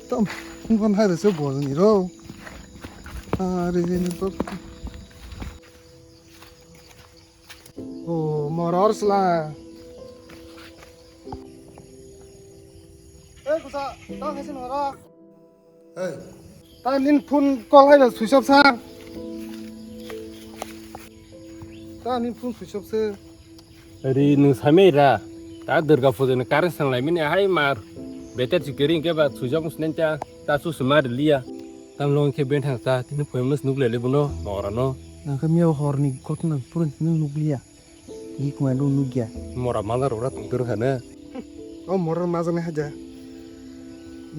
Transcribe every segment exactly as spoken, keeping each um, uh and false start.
Tam, phone hai rese bol ni ro. Are ni bak. O, moror sla. Eh, kusa, tang hasin ora. Hey. Ta nin phone call hai switch off sa. Ta nin phone switch off se. Ri nung samai ra. Ta Durga Puja ni current sang lai mini hai mar. Better security ke ba switch off snen ta. Ta su sumar liya. Tam long ke ben thang ta. Tini poem nus nuk le le buno. Nora no. Nang khe miya hor ni ghotna pura nung nuk liya. Ni kuma nung nuk ya. Mora mala rora tong ter khana. O mora maja ne haja.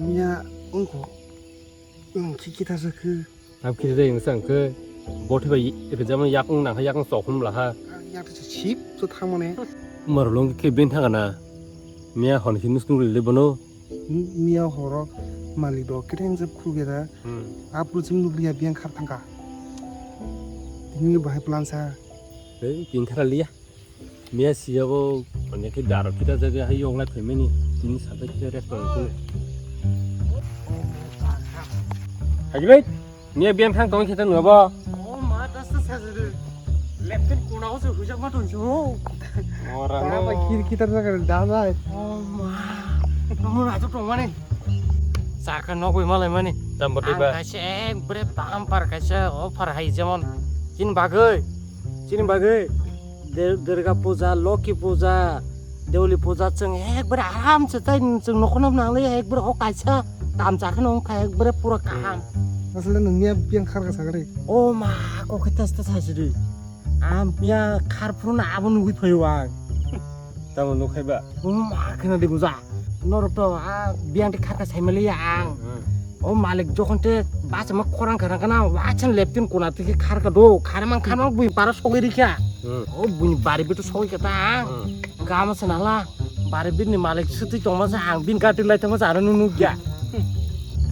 Miya ungko. Ung ki kita sa khe. Tam kiri de insa ang khe. Bothe bai rijama yakung nang yakung sokhum laha. Yak sip to thangmane. Mora long ke ben thang na. Miya hon ki nus nuk le le buno. Miya horo malik rok kre jeb khulgera. Hmm. Apru jim nuk liya biyang khar thangka. Tini bahai plan sa. Ei, kin khara liya. Miya siyabo, onne khe daro kita jaga hai yong lai phaimani. Tini sata kita restaurant ko. Hagi bai, miya biyang thang tong kita nungbo. O ma, das das sajadu. Lepten kona o se hujak ma tong chu. Ora no. Ba kir kitar jaga da bai. O ma. Mo na to tong mane. Saka nogoi malai mani. Tambo diba. Ang kaisa ekbare bumper kaisa offer hai jemon. Chini bagwi. Chini bagwi. Dur-, Durga Puja, Lokhi Puja, Deoli Puja chwng ekbare aram se tai chwng nokhorno nangle ekbare o kaisa tam chakheno wngkha ekbare pura kaham. Asle nungya biyang kharka sagari. O ma, kokhe tas tas hasidi. Am biya khar phuru na abo nugwi phaio ang. Tamo nukhai ba? O ma khena de buja. Norok to a biyang de kharka saimaliya ang. Hmm. O malik jokhon te bachama khorang khana khana wachen leptin kona tike kharka do. Kharmang kharmang bui para sogwi rikha. Hmm. O bui bari bitu sogwi kata ang. Hmm. Gama se nala. Bari bini malik sitwi tongma se ang bin gati lai tongma se aro nunu gya.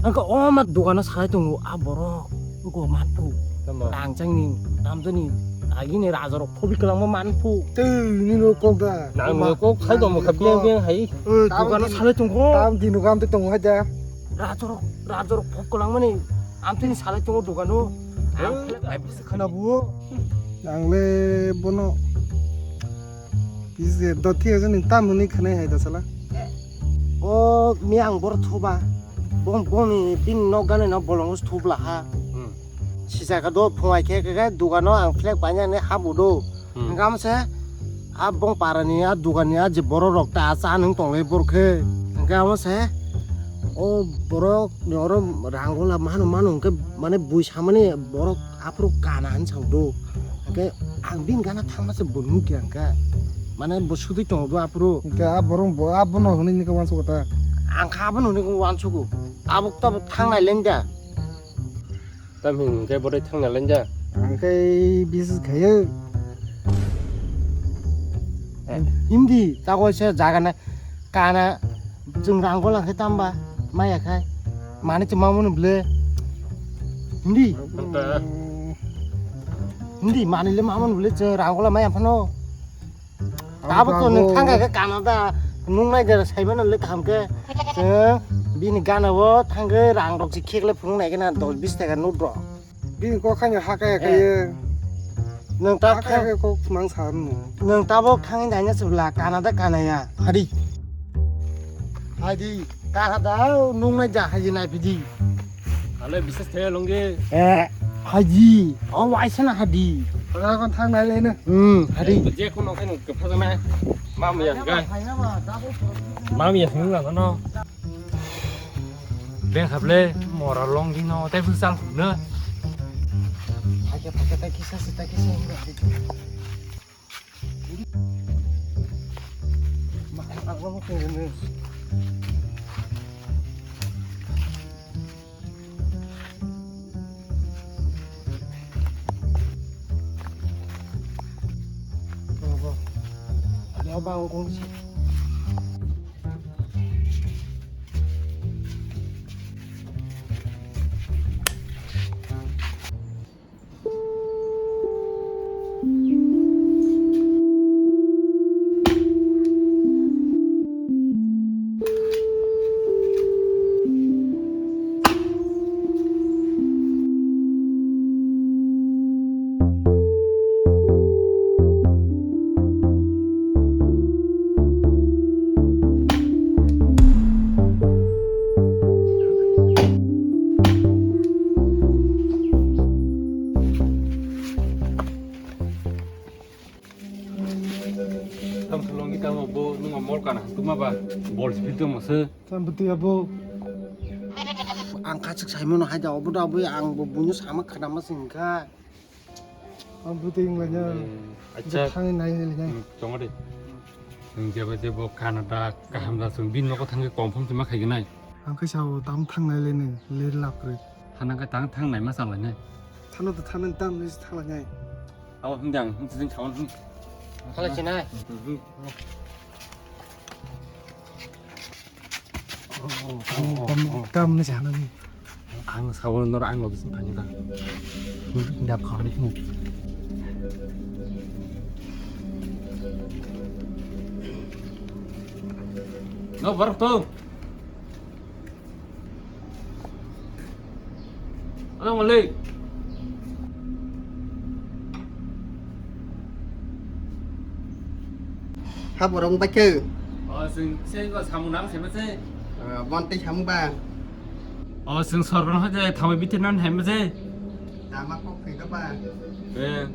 Angka o ma dogano salai tongo a borok. Go mathu. Tamo. Rangchangni, tamjani, agini rajarok phobi kwlangma manphu. Tei nino kok da. Nang nino kok sai tongma kha biyang biyang hai. Dogano salai tongkho. Tam dino gam te tongo hai da. Rajarok, rajarok phok kwlangmani amtini salai tongo dogano. Ang philak lai bisi khana buo. Ang le bono bisi doti aja ni tam hwnwi khwnai hai da sala. O mi ang bor thuba. Bong bongni bini nok gani no bolong thubla ha. Hmm. Sijak do phungai khe khe dogano ang flag painani hamu do. Hmm. Hingkha se a bong parani a doganni a je borok rok ta cha nung tonglai bor khe. Hingkha se o borok ni oro rangola manu manu hingkhe mane bui samani borok aphuru kana hinwi sa do. Hingkhe ang bini gana thangma se bo nukya hingkhe mane bo sudui tongo do aphuru. Hingkhe a borok bo abono hwnwi nini khe uansukgo ta. Ang kha abono hwnwi uansukgo. Abuk tabuk thangnai lengda. Tam hing khe bothai thangna lenja. Ang khe business khayo. Eh, hindi, ta koi se jaga na kana chwng rang golang khe tamba maya khai. Mani chwng mamani bwle. Hindi. Anta. Hindi, mani le mamani bwle chwng rang golang maya phano. Abo to nwng thang kha khe Canada nung nai jera sai mano le kaham khe. Chwng bini gana o thang khe rang rok se khek le phunuk nai khe na dos bis taka note rok. Bini kok khaino ha kaya kaya. Nwng ta ha kaya kok mang sa nwng. Nwng tabok thang nai na se bwla Canada kana ya. Hadi. Hadi. Canada nung nai ja haji nai pidi. Alo, bises thaya longge. Eh, haji. Oh, waisa na hadi. Ora kon thang nai lene. Hmm, hadi. Je kono khe nung kepha jana. Mam ya ga. Mam ya sing la no. Ben khable mora longdi no, tai bu sal khum no. Phake phake tai kisa se tai kisa. Maba, bol sipil tongma se. Tang bwtwi abo. Ang kachik saimano hai da, obo da abo ang bo buino sama khanama singkha. Ang bwtwi wng lainai. Acha. Thangwi nai nai lainai. Hmm, tongo de. Nwng jeba jebo Canada kaham da chwng bini nogo thangwi confirm se ma khaigenai. Ang khe sao tam thang nai lainai, lir lap kwrwi. Thana khe tang thang nai ma chang lainai. Thano to thana tam ni thang lainai. Abo himdi ang himdi jing sao him. Khala chinai. Hmm. Tam, tam ni sana ni. Ang sao nor ang lobis phani da. Dap khani. No, barok to. Ano ngolei. Ha borong bacha. O sing se ko samu nang se ma se. Bon tei samu ba. O sing sorgon ha je thamai bitin nan hai ma se. Tama kok khe ba. Eh.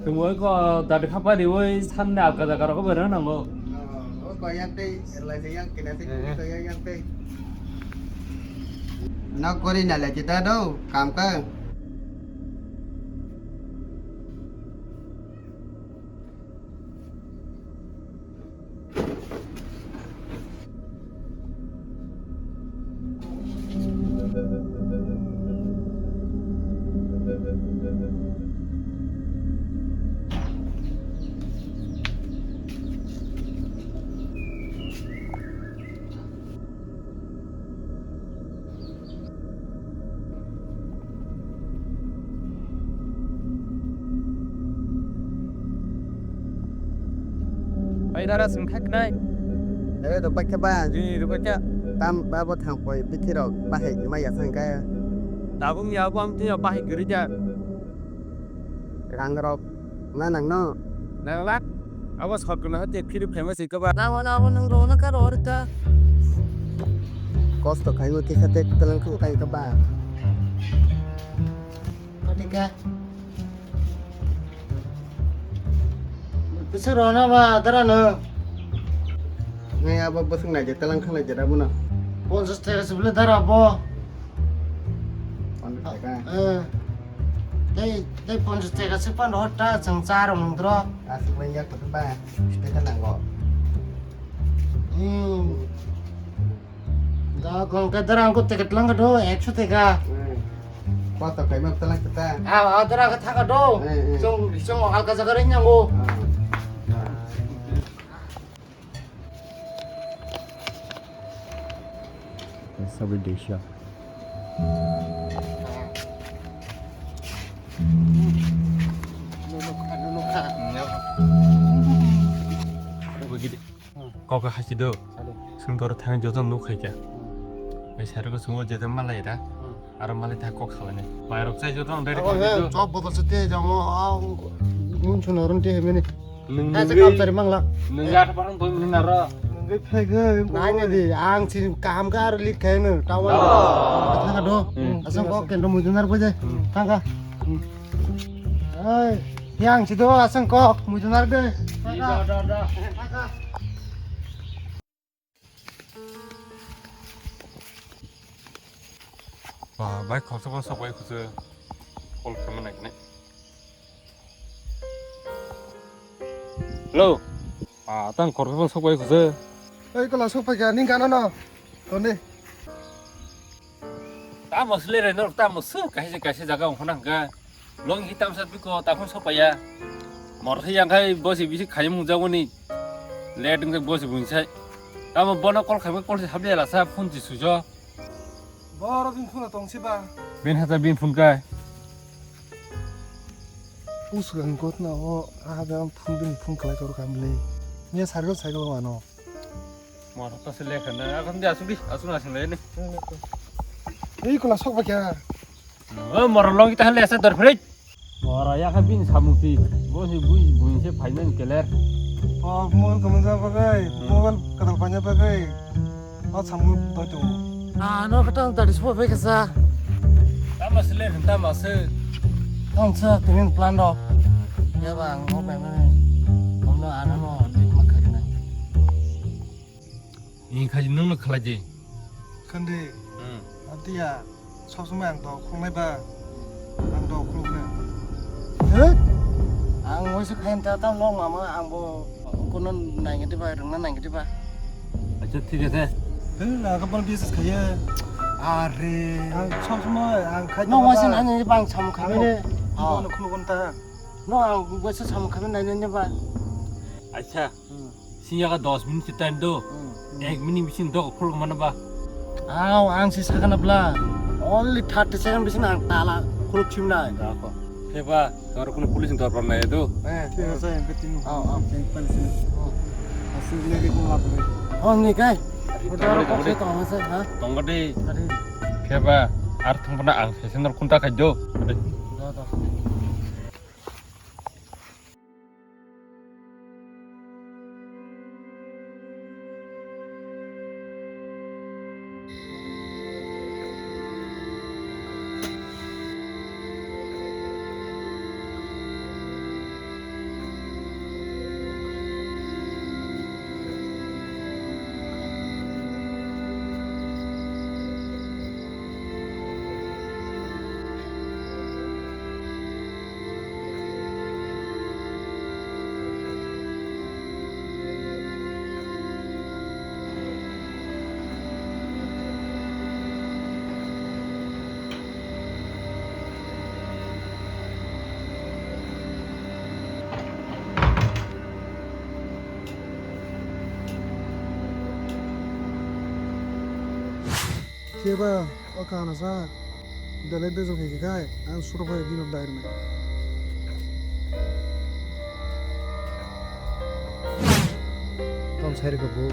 Tumoi ko dadi khapari oi sanne alka jaga rok bereng nango. Oh, oh, ko yang tei, lai yang kena tei, eh, ko yang, yang tei. Nok kori na le kita do, kam ka. Pai dara sing thak nai. Ere do bakhe ba. Ji do bakhe. Tam ba bo thang poi bithi rok bahai ni maya thang ka. Tabung ya bo am ti ya bahai guri ja. Rang rok na nang no. Nang lak. Abo sot kono hate phiri famous ikaba. Na wana abo nang ro na ka ro ta. Kosto khai o kisa te talang khu kai ka ba. Patika. Bisa rona ba dara no. Ngai abo bwswk naijak talang khalai jera buna. Ponchas taka se bwle dara bo. Ponchas taka. Eh. Tei, tei ponchas taka se pan hot ta chang cha rong dro. Aswk bai yak ba. Sita nango. Hmm. Da kong ke darang ko ticket lang do, ekso taka. Hmm. Kota kai mak talang kita. Ah, ah, darang ka thaka do. Hmm, hmm. Song, song alka jaga ring nyango. Ah. Ah. Sabi desha. Kok hachi do. Salo. Sung tor thang joto nuk khai kya. Hmm. Bai sar ko sungo jete malai da. Hmm. Aro malai tha kok khalai ne. Bai rok chai joto ang dai. Abo he, chop botol se te jamo, ah, mun chuna ron te he mene. Nung, nung kam sari mangla. Nung ga parang to nung naro. Nung ga phai ga. Nai ne di, ang si kam ga aro lik khai ne. Tawal. Oh. Thang do. Hmm. Asam kok kendo mujunar boje. Hmm. Thang ga. Hmm. Ai, yang sido asang kok, mujunar de. Da, da, da. Ba, bai khorsa ba sok bai khorsa. Call kama nak ne. Hello. Ah, tang khorsa ba sok bai khorsa. Ei, kola sok pai ka, ning kana no. Toni. Tamo sle re nor tamo su kaisa kaisa jaga ongkhona hwnkha. Long hi tamsa biko takhon sopaya. Mor hi yang khai bosi bisi khayung jagoni. Let wng bosi bunsai. Tamo bono call khaima call si habya lasa phone si sujo. Boro bin phone tong si ba. Bin hata bin phone kai. Usgang kot na o ada phone bin phone kalai kor kamle. Nya sargo sargo ano. Moro ta se lekha na, akhon di asuk di, asuk na sing le ni. Ei, kola sok ba kya? O, moro long kita le asa dor phrik. Moro ya kha bin samu pi, bo si bui, bui se phainan keler. O, mobile kaman ja bagai, mobile kadal panya bagai. O, samu doi tu. Ah, no kata tadi sepo bagai sa. Tama se lekha, tama se. Tang sa, tinin plan do. Ya bang, no payment. Ono ano no, dik makhari na. Ni khaji nwng no khlai di. Khandi. Hmm. Abdi ya, sob somoi ang to khulnai ba. Ang to khulne. He? Ang waisa khayan ta tam long mama ang bo kono nai ngati ba, rungna nai ngati ba. Acha, thik ase. He, aga bol bises khaya. Are. Ang sob somoi ang khai. No waisa nai ni bang sam khabe ne. Ang to khulgon ta. No, ang waisa sam khabe nai ni ba. Acha. Hmm. Siyaka dos minute time do. Hmm. Ek minute bising dok khuluk mana ba? Aw, ang si sakana bla. Only thirty second bising ang tala khuluk chimnai. Dako. Pheba, karo kuno police ni dorbar nai do. Eh, pheba sa yang ketinu. Aw, aw. Yang police ni. Oh. Asli lagi pun lapor. Oh, ni kai. Ari Udah tongga rokok de. Saya tong masa, ha? Tongga de. Ari. Pheba, ar thang pernah ang session kunta kajo. Dah, dah. Khe ba, o kaham sa, belai bejal khe khai, ang suro phai bini dai rwnai. Tong sai rwkha bo.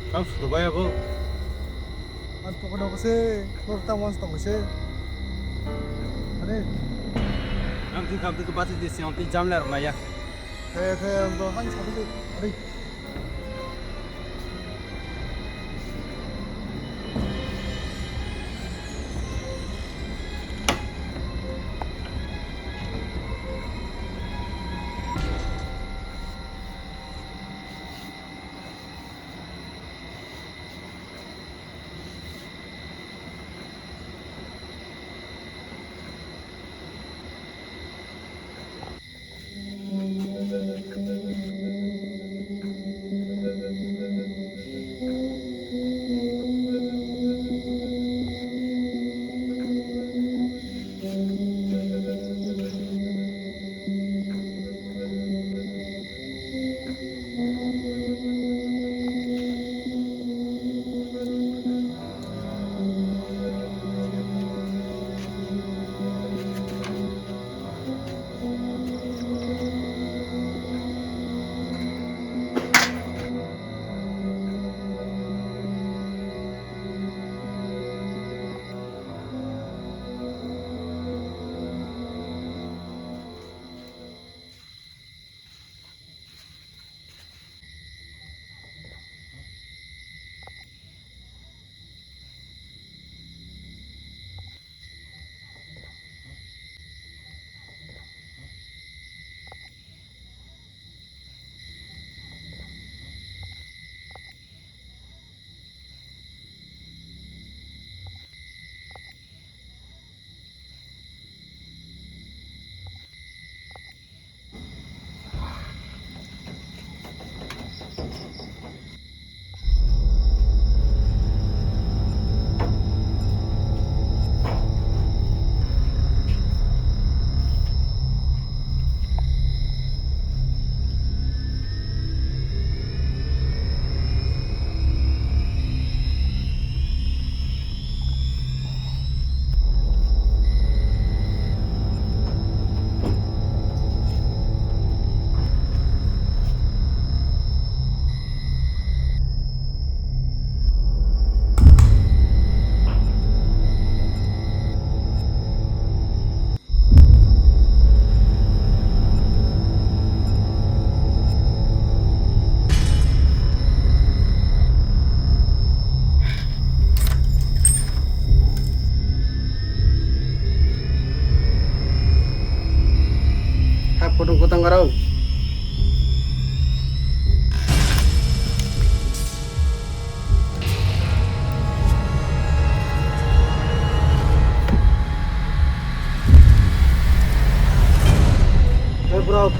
Tang suro baya bo. Ang pokono ko se, ko ta wan tong se. Are. Ang thik ham thik bati de se, ang ti jam lar maya. Khe, khe, ang to han sa de. Are.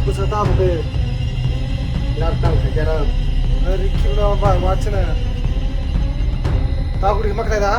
Bwsa ta bo khe. Lar tang khe kera. Ri khilo ba wa chine. Ta guri ma khlai da.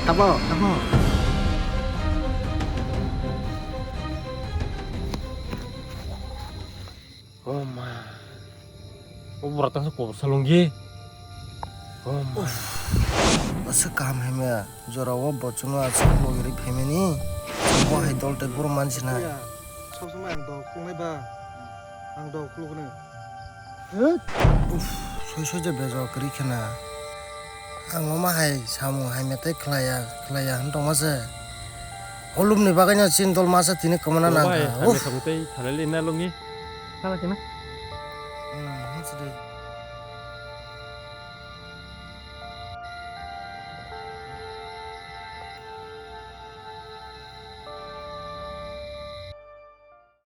Tamo, tamo. Oh ma. O borok tangsa kobor salonggi. Oh ma. Uff. Asa kaham hai maya. Jora o bo chwngno aswk logirwi phaimani. Bo hai dol tei borok mansinai. Ya, sob somoi ang dol khuluknai ba. Ang dol khuluknai. Uff, soi soi je bejak kwrwi khena. Ang omo hai samung hai metai khlaiya, khlaiya hwn tongma se. O lubni bagwino chini dol masa tini kwmana nang kha. Uff. Thalai lina longni. Khala kena.